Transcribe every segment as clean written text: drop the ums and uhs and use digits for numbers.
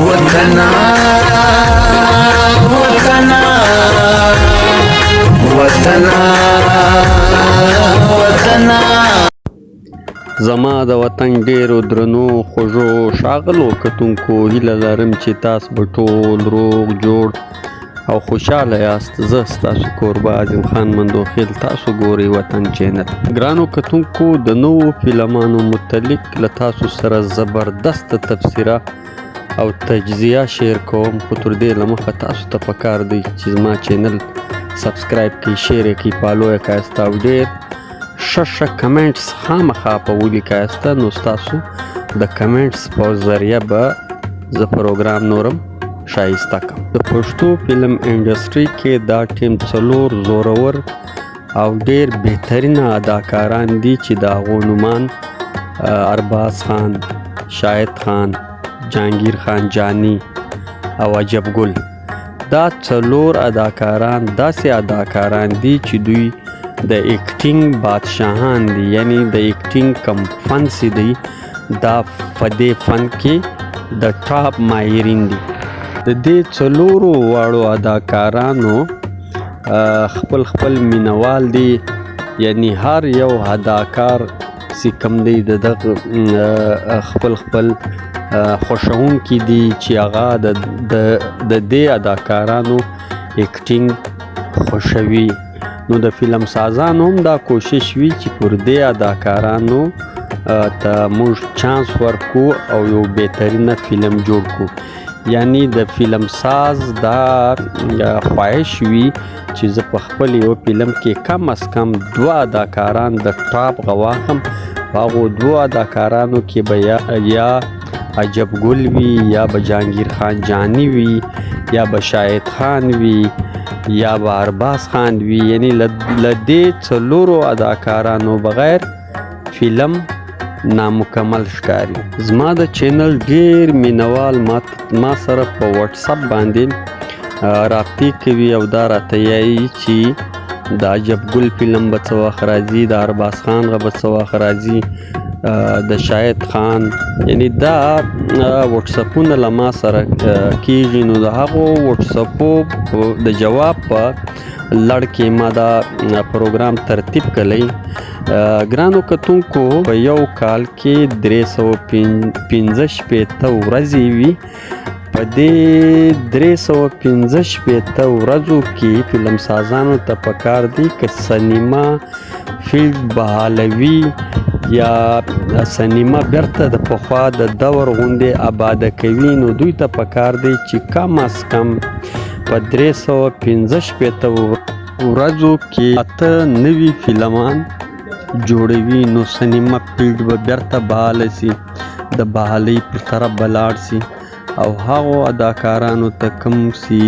وطنا وطنا وطنا وطنا. زما د وطن ډېرو درنو خوږو ښاغلو کتونکو، هیله لرم چې تاسو به ټول روغ جوړ او خوشحاله یاست. زه ستاسو کوربه عظیم خان مندوخیل، تاسو ګورئ وطن چینل. ګرانو کتونکو، د نوو فلمانو متعلق له تاسو سره زبردسته تبصره او تجزیه شیر کوم، خو تر دې له مخه تاسو ته پکار دی چې زما چینل سبسکرایب کړئ، شیر یې کړئ، فالو یې کړئ او ډېر ښه ښه کمنټس خامخا په ولیکاست، نو ستاسو د کمنټس په ذریعه به زه پروګرام نورم ښایسته کم. د پښتو فلم انډسټري کې دا ټیم څلور زورور او ډیر بهترینه اداکاران دي چې د هغو نومان ارباز خان، شاهد خان، جهانګیر خان جانی او عجب ګل. دا څلور اداکاران داسې اداکاران دي چې دوی د اکټینګ بادشاهان دي، یعنی د اکټینګ کم فن سي دی، دا په دې فن کې د ټاپ ماهرین دي. د دې څلورو واړو اداکارانو خپل خپل مینوال دي، یعنی هر یو اداکار چې کوم دی د دغه خپل خپل خوښونکي دي چې هغه د دې اداکارانو اکټینګ خوښوي. نو د فلم سازانو هم دا کوشش وي چې پر دې اداکارانو ته موږ چانس ورکو او یو بهترینه فلم جوړ کو. یعنی د فلم ساز دا خواهش وي چې زه په خپل یو فلم کې کم از کم دوه اداکاران د ټاپ غواخم، په هغو دوو اداکارانو کې به یا عجب ګل وي، یا به جهانګیر خان جانی وي، یا به شاهد خان وي، یا به ارباز خان وي. یعنی له دې څلورو اداکارانو بغیر فلم نامکمل ښکاري. زما د چینل ډیر مینوال ما سره په واتساپ باندې رابطې کوي او دا راته یایي چې د عجب ګل فلم به څه وخت راځي، د ارباز خان به څه وخت راځي، د شاهد خان. یعنی دا واتساپونه له ما سره کیږي. نو د هغو واتساپو د جواب په لړ کې ما دا پروګرام ترتیب کړی. ګرانو کتونکو، په یو کال کې 365 ورځې وي. په دې 365 ورځو کې فلم سازانو ته پکار دي که سینما فیلډ بحالوي یا سینما بیرته د پخوا د دور غوندې آباده کوي، نو دوی ته پکار دی چې کم از کم په 365 ورځو کې 98 فلمان جوړوي، نو سینما فیلډ به بیرته بحاله سي، د بحالۍ پر طرف به لاړ سي او هغو اداکارانو ته کوم سي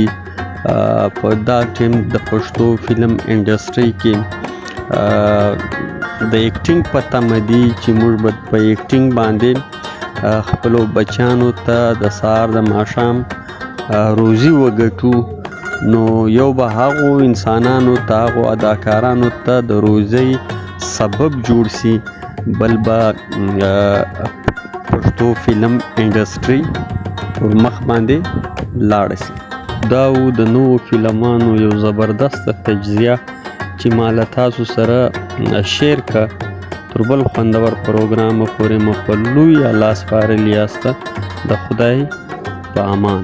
په دا ټیم د پښتو فلم انډسټري کې د اکټینګ په تمه دي چې موږ به په اکټینګ باندې خپلو بچیانو ته د سهار د ماښام روزي وګټو، نو یو به هغو انسانانو ته، هغو اداکارانو ته د روزۍ سبب جوړ سي، بل به پښتو فلم انډسټري پر مخ باندې لاړه سي. دا و د نوو فلمانو یو زبردسته تجزیه چې ما له تاسو سره شیر که. تر بل خوندور پروګرام پورې مو په لوی الله سپارلي یاست. د خدای په امان.